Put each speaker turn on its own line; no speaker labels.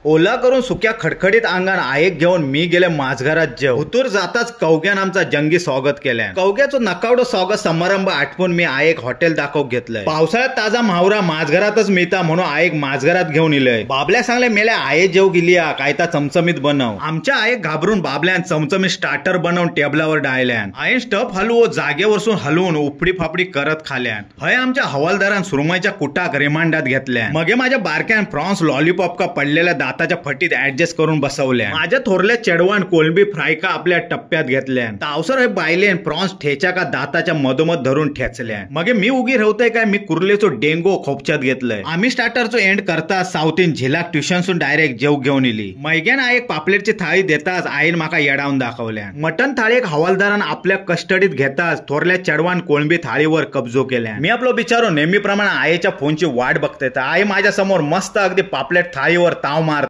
ओला करून सुक्या खडखडीत आंगान आयेक घेऊन मी गेले माझघरात जेव. हुतूर जाताच कवग्यान आमचा जंगी स्वागत केल्यान. कवग्याचो नकावडो स्वागत समारंभ आठवून मी आयेक हॉटेल दाखवूक घेतलंय. पावसाळ्यात ताजा म्हावरा माझघरातच मिळता म्हणून आयेक माझघरात घेऊन इलय. बाबल्या सांगले मेल्या आये जेव गेली कायता चमचमीत बनव. आमच्या आयेक घाबरून बाबल्यान चमचमीत स्टार्टर बनवून टेबलावर डायल्यान. आयेन स्टफ हलवो जागेवरसून हलवून उपडी फापडी करत खाल्यान. हय आमच्या हवालदारान सुरमईच्या कुटाक रिमांडात घेतल्यान. मगे माझ्या बारक्यान प्रॉन्स लॉलीपॉप का पडलेल्या दाताच्या फटीत ऍडजस्ट करून बसवल्या. माझ्या थोरल्या चेडवान कोलंबी फ्राय का आपल्या टप्प्यात घेतल्यान. तावसर हे बायलेन प्रॉन्स ठेचा का दाताच्या मधोमध धरून ठेचल्यान. मगे मी उगी राहतय काय, मी कुर्लेचो डेंगो खोपच्यात घेतलंय. आम्ही स्टार्टरचो एंड करता सावथीन झिलाक ट्युशनसून डायरेक्ट जेव घेऊन इली. मैग्यान आयेक पापलेटची थाळी देताच आईन माका येडावन दाखवल्या. मटन थाळी एक हवालदारान आपल्या कस्टडीत घेताच थोरल्या चेडवान कोळंबी थाळीवर कब्जो केल्या. मी आपलो बिचारो नेहमीप्रमाणे आईच्या फोनची वाट बघते. आई माझ्या समोर मस्त अगदी पापलेट थाळीवर ताव मार